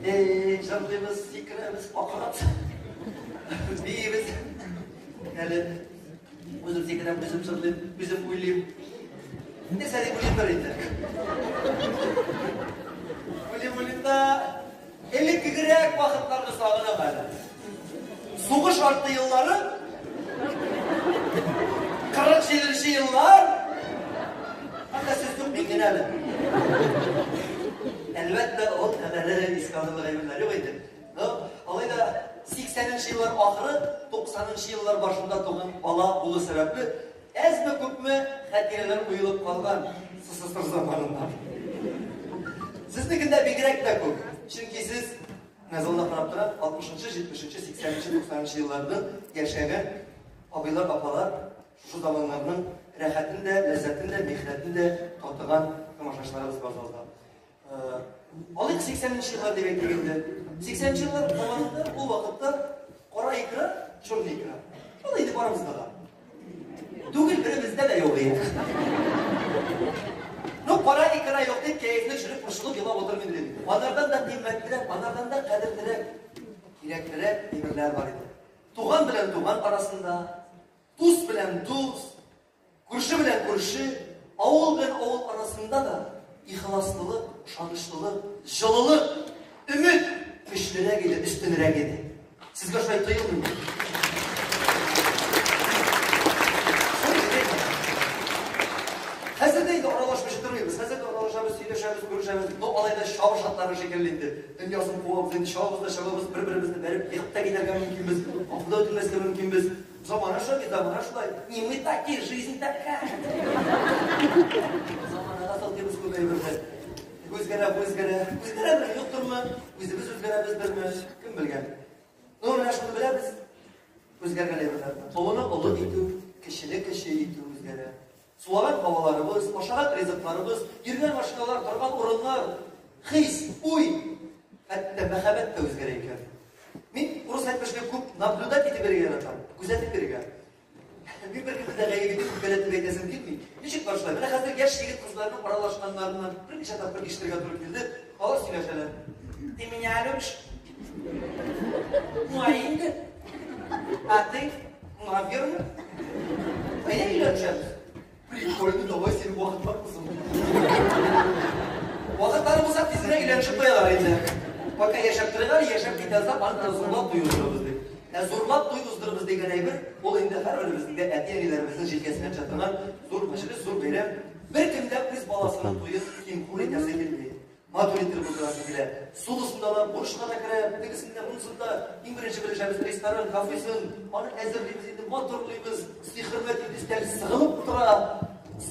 Эй, җырлыйбыз, сикерәбез, акырабыз. Биибез. Әле үзем сикерәм, үзем җырлыйм, үзем уйлыйм. Нәрсә дип уйлыймдыр инде. Уйлыйм, уйлыйм да, элеккегерәк вакытларны сагынам әле. Сугыш арты еллары, 47 еллар, анда сүз юк, мин генә әле. Әлбәттә, ул кадәре искә алырлык әйберләр юк инде. Но, алай да 80 еллар ахыры, 90 еллар башында туган бала булу сәбәпле, әзме-күпме хатирәләр уелып калган СССР заманыннан. Сезнекендә бигрәк тә күп. Чөнки сез менә залда карап торам, 60-нчы, 70-нче, 80-нче, 90-нчы елларда яшәгән абыйлар, апалар шушы заманнарның рәхәтен дә, ләззәтен дә, михнәтен дә татыган тамашачыларыбыз бар залда. Алыйк 80-нче еллар дип әйтик инде. 80-нче еллар заманында ул вакытта кара икра, черный икра. Ул инде барыбызда да. Түгел, беребездә дә юк иде. Ну, кара икра юк дип кәефне төшереп, борчылып елап утырмый идек. Анардан да кыйммәтлерәк, анардан да кадерлерәк, кирәклерәк әйберләр бар иде. Туган белән туган арасында, дус белән дус, Күрше белән күрше, авыл белән авыл арасында да ихласлылык, ышанычлылык, җылылык, өмет көчлерәк иде, өстенрәк иде. Сезгә шулай тоелмыймы? Хәзер дә инде аралашмыйча тормыйбыз. Хәзер дә аралашабыз, сөйләшәбез, күрешәбез. Но алай да чабыш атлары шикелле инде. Дөньясын куабыз инде, чабабыз да чабабыз, бер-беребезне бәреп егып та китәргә мөмкинбез, гафу да үтенмәскә мөмкинбез. Замана шулай, замана шулай. Не мы такие, жизнь такая. Заманага сылтыйбыз күп әйберне. Үзгәрә, үзгәрә. Үзгәрәдер, юктырмы? Үзебез үзгәрәбездерме? Кем белгән? Ну, менә шуны беләбез. Үзгәргән әйберләрне. Олыны олы итү, кечене кече итү үзгәрә. Сулаган һаваларыбыз, ашаган ризыкларыбыз, йөргән машиналар, торган урыннар, хис, уй, хәтта мәхәббәт тә үзгәрә икән. Мин урыс әйтмешли күп наблюдать итеп йөрергә яратам, күзәтеп йөрергә. Мин беркемне дә гаеп итеп, үпкәләтеп әйтәсем килми. Ничек бар шулай? Менә хәзер яшь егет-кызларның аралашканнарыннан берничә тапкыр ишетергә туры килде. Алар сөйләшәләр. Ты меня любишь? Ну, а инде? А ты? Наверное. Әйдә өйләнешәбез. Прикольно, давай синең вакыт бар кызым. Вакытлары булса тизрәк өйләнешеп куялар инде. Пока яшәп торыйлар, яшәп китәсә, аны зурлап туй уздырабыз дип. Ә зурлап туй уздырабыз дигән әйбер, ул инде һәрберебезнең дә әти-әниләребезнең җилкәсенә төшә торган зур мәҗлес, зур бәйрәм. Беркем дә үз баласының туен ким-хур итәсе килми. Матур иттереп утырасы килә. Сулысында да, борычка да керә, тегесендә, монысында. Иң беренче белешәбез ресторан, кафесын. Аны әзерлибез инде, матурлыйбыз. Сый-хөрмәт инде өстәл сыгылып тора.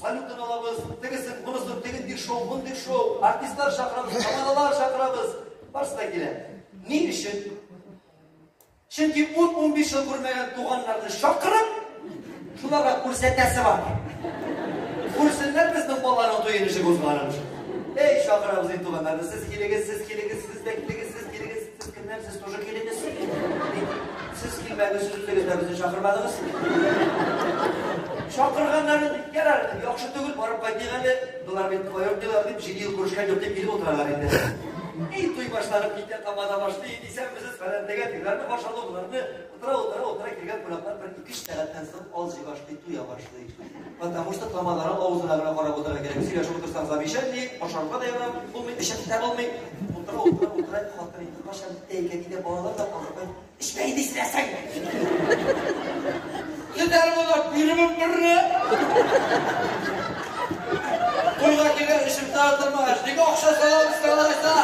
Салютын алабыз, тегесен, монысын, тегенди шоу, мондый шоу. Артистлар чакырабыз, тамадалар чакырабыз. Барысы да килә. Ни өчен? Чөнки ун-унбиш ел күрмәгән туганнарны чакырып, шуларга күрсәтәсе бар. Күрсеннәр безнең баланың туе ничек узганын. Эй, чакырабыз инде туганнарны. Сез килегез, сез килегез, сез дә килегез, сез килегез. Сез кемнәр, сез тоже килегез. Сез килмәгез, сез үзегез дә безне чакырмадыгыз. Чакырганнарын, ярар, яхшы түгел, барып кайтыйк әле. Болар бит аердылар дип, 7 ел күрешкән юк дип килеп утыралар инде. Эй, туй башланып китә, тамада башлый. Исәнмесез, фәлән төгән, тегеләрне каршы алу, боларны утыра, утыра, утыра килгән кунаклар бер ике-өч сәгатьтән соң алҗый башлый, туя башлый. Потому что тамадалар авызына гына карап утырырга кирәк. Сөйләшеп утырсаң, замечательный, ашарга да ярам, булмый, эчеп тә булмый. Утыра, утыра, утыра, хатын инде кайчан бетә икән, өйдә балалар да калды. Эчмә инде исерәсең! Китәр монда бирмим берне. Туйга килгән эшем таратылмагач, нигә акча салабыз алайса?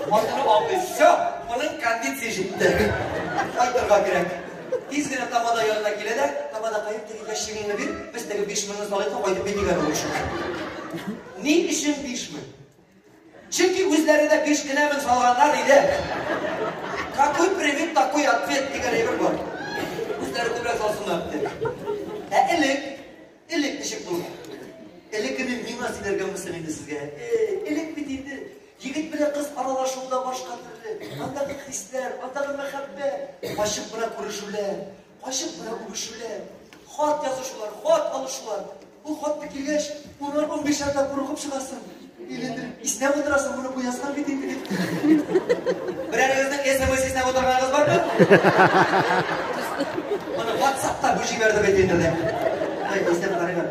Хатыны аңлый, все, моның кондиция җитте. Кайтырга кирәк. Тиз генә тамада янына килә дә, тамада каеп теге ящигыңны бир, без теге 5000-ны салыйк та кайтып китик әле лучше. Ни өчен 5000? Чөнки үзләре дә 5 кенә мең салганнар иде. Какой привет, такой ответ дигән әйбер бар. Үзләре күбрәк салсыннар дип. Ә элек, элек ничек булган? Элеккене миңа сөйләргә мөмкин инде сезгә. Элек бит инде егет белән кыз аралашу да башка төрле. Андагы хисләр, андагы мәхәббәт, качып кына күрешүләр, качып кына үбешүләр, хат язышулар, хат алышулар. Ул хатны килгәч, унар-унбишәр тапкыр укып чыгасың. Өйләндереп. Иснәп утырасың, моны бу язган бит инде дип. Берәрегезнең смс иснәп утырганыгыз бармы? Моны WhatsApp-та бу җибәрде бит инде. Ай, иснәп карыйм.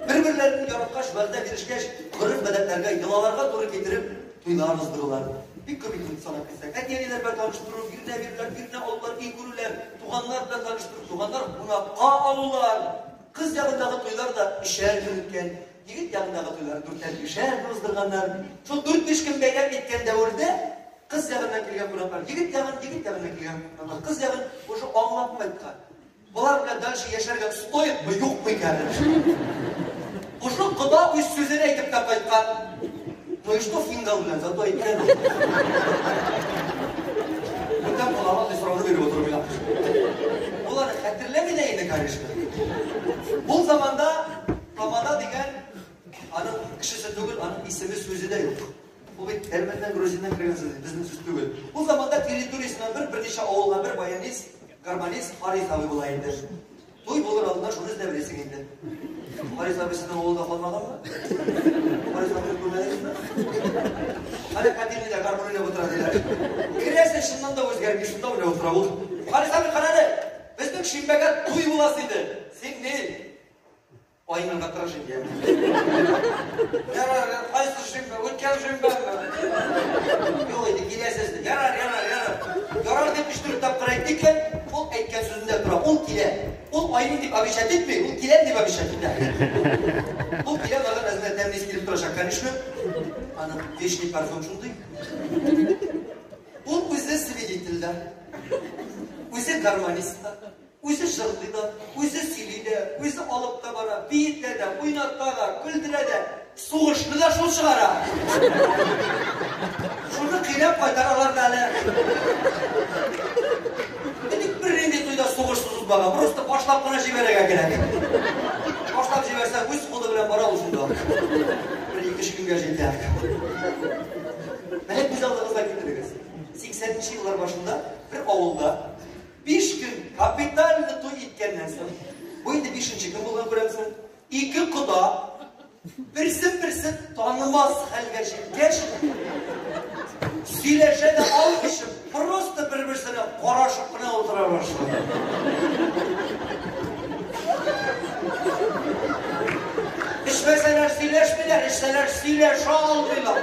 Бер-берләрен яраткач, вәгъдә бирешкәч, гореф-гадәтләргә, йолаларга туры китереп, туйлар уздырулар. Бик күп инде санап китсәк. Әти-әниләр белән таныштыру, бирнә бирүләр, бирнә алулар, өй күрүләр, туганнар белән таныштыру, туганнар кунакка алулар. Кыз ягындагы туйлар да өчәр көн үткән, егет ягындагы туйлар дүртәр, бишәр көн уздырганнар. Шул дүрт-биш көн бәйрәм иткән дәвердә кыз ягыннан килгән кунаклар, егет ягын, егет ягыннан килгән кунаклар, кыз ягын уже аңлап кайткан. Болар белән дальше яшәргә стоит мы, юкмы икән? Шушы кода үз сүзен әйтеп тә кайткан. Ну и что фингал белән, зато әйткән. Бүтән кодага андый сорауны биреп утыру миңа. Ул аны хәтерләми дә инде, конечно. Ул заманда тамада дигән аның кешесе түгел, аның исеме сүзе дә юк. Ул бит әрмәннән, грузиннан кергән сүз, безнең сүз түгел. Ул заманда территориясеннән бер берничә авылга бер баянист, гармонист Харис абый була инде. Туй булыр алдыннан шуны эзләп беләсең инде. Харис абый сезнең авылда калмаганмы? Харис абыйны күрмәдегезме? Әле котельныйда гармун уйнап утыра диләр. Керәсең, чыннан да үзгәрми, шунда уйнап утыра ул. Харис абый, кара әле, безнең шимбәгә туй буласы иде. Син ни? Айнырга тырыш инде. Ярар, кайсы шимбә? Үткән шимбәме? Юк инде, киләсез. Ярар, ярар, ярар. Ярар дип өч-дүрт тапкыр әйтте икән, ул әйткән сүзендә тора. Ул килә. Ул айның дип обещать итми, ул киләм дип обещать итә. Ул килә, аның әзенә тәмле ис килеп торачак, конечно. Аның вечный парфюм шундый. Ул үзе свидетель дә, үзе гармонист та, үзе җырлый да, үзе сөйли дә, үзе алып та бара, биетә дә, уйната да, көлдерә дә, сугышны да шул чыгара. Шуны кыйнап кайтаралар да әле. Элек бернинди туйда сугышсыз узмаган, просто башлап кына җибәрергә кирәк. Башлап җибәрсәң, үз кулы белән бара ул шунда. Бер ике-өч көнгә җитә. Менә күз алдыгызга китерегез. 80 еллар башында бер авылда 5 көн капитальный туй иткәннән соң, бу инде 5 көн булган күрәмсең, ике кода берсен-берсе танымас хәлгә җиткәч, сөйләшә дә алмыйча, просто бер-берсенә карашып кына утыра башлады. Эчмәсәләр сөйләшмиләр, эчсәләр сөйләшә алмыйлар.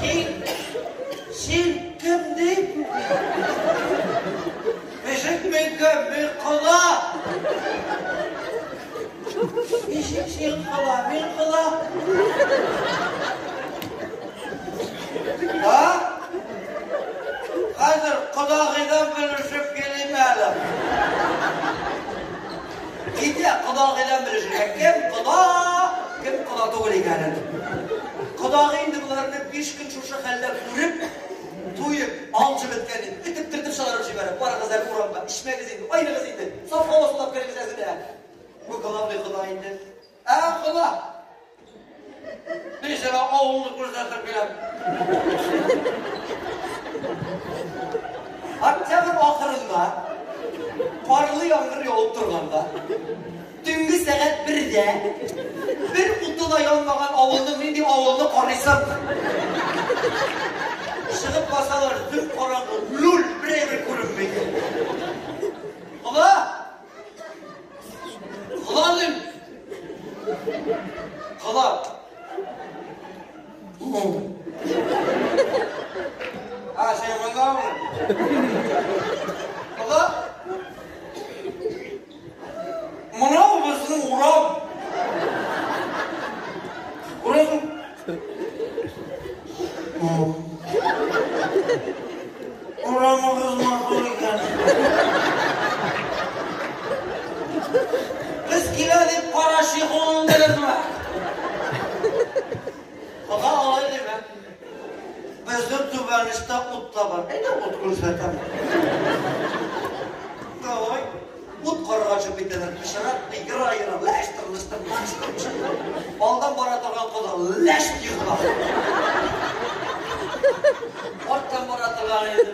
Син, син кем дип? Ничек мин кем? Мин кода. Ничек син кода? Мин кода. А? Хәзер кодагыйдан белешеп килим әле. Китә кодагыйдан белешергә. Кем кода, кем кода түгел икәнен. Кодагый инде боларны 5 көн шушы хәлдә күреп, туеп, алҗып беткән инде. Этеп төртеп чыгарып җибәрә. Барыгыз әле урамга, эчмәгез инде, айныгыз инде. Саф һава сулап керегез әзенә. Бу главный кода инде. Ә, кода. Мин сиңа авылны күрсәтеп киләм. Октябрь ахырында карлы яңгыр явып торганда, төнге сәгать 1-дә бер уты да янмаган авылның нинди авылны карыйсың? Чыгып басалар, төн караңгы, нуль, бер әйбер күренми. Кода! Кода дим! Кода! А, син мондамы? Кода! Мынау безнең урам. Күрәсең? Урамга Безнең түбәнештә ут та бар. Әйдә ут күрсәтәм. Давай. Ут карарга чыгып китәләр. Пычрак ера-ера, ләштер, лыштыр, лаштыр. Алдан бара торган кода ләш егыла. Арттан бара торган инде.